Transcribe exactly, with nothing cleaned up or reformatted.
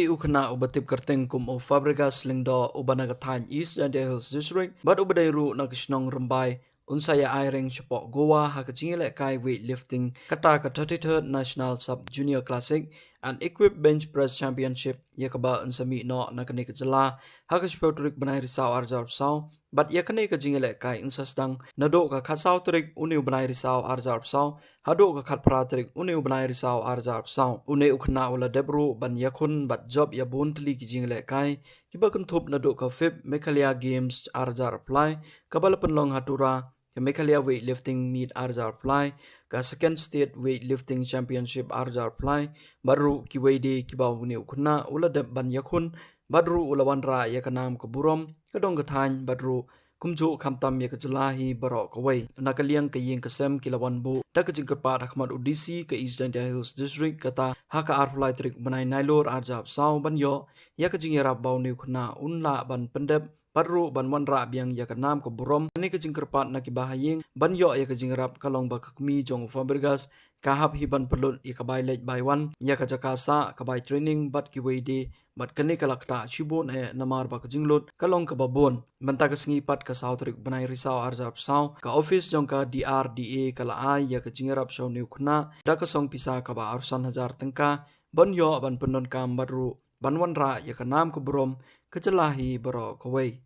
U khynnah uba tip kyrteng kum u Fabregas Lyngdoh uba na ka thaiñ East Jaintia Hills District bad uba dei ruh na ka shnong Rymbai un sa ïa ai reng shapoh Goa ha ka jingïalehkai weightlifting kata ka thirty-third National Sub Junior Classic and Equipped Bench Press Championship ïa kaba yn sa mih noh na kane ka jylla ha ka shiphew tarik bnai Risaw arhajar arphew saw bad ïa kane ka jingïalehkai yn sa sdang naduh ka khatsaw tarik une u bnai Risaw arhajar arphew saw haduh ka khatphra tarik une u bnai Risaw arhajar arphew saw. Une u khynnah u la dep ruh ban ïakhun bad jop ïa bun tylli ki jingïalehkai kiba kynthup naduh ka Fifth Meghalaya Games arhajar arphew lai kaba la pynlong ha Tura, ka Meghalaya Weightlifting Meet arhajar arphew lai, ka Second State Weightlifting Championship arhajar arphew lai bad ruh kiwei de kiba une u khynnah u la dep ban ïakhun bad ruh u la wanrah ïa ka nam ka burom ka dong ka thaiñ bad ruh kumjuh khamtam ïa ka jylla hi baroh kawei. Na ka liang ka ïing ka sem ki la wan buh da ka jingkyrpad ha khmat u D C ka East Jaintia Hills District kata ha ka arphew lai tarik bnai Nailur arhajar arphew saw ban ïoh ïa ka jingïarap ba une u khynnah un lah ban pyndep bad ruh ban wanrah biang ïa ka nam ka burom. Kane ka jingkyrpad na kiba ha ïing ban ïoh ïa ka jingïarap ka long ba ka kmie jong u Fabregas ka hap hi ban pynlut ïa ka bai leit bai wan, ïa ka jaka sah, ka bai training bad kiwei de bad kane ka la ktah shibun eh namar ba ka jinglut ka long kaba bun. Mynta ka sngi pat ka saw tarik bnai Risaw arhajar arphew saw ka office jong ka D R D A ka la ai ïa ka jingïarap sha une u khynnah da ka song pisa kaba arphew san hajar tyngka ban ïoh ban pyndonkam bad ruh ban wanrah ïa ka nam ka burom ka jylla hi baroh kawei.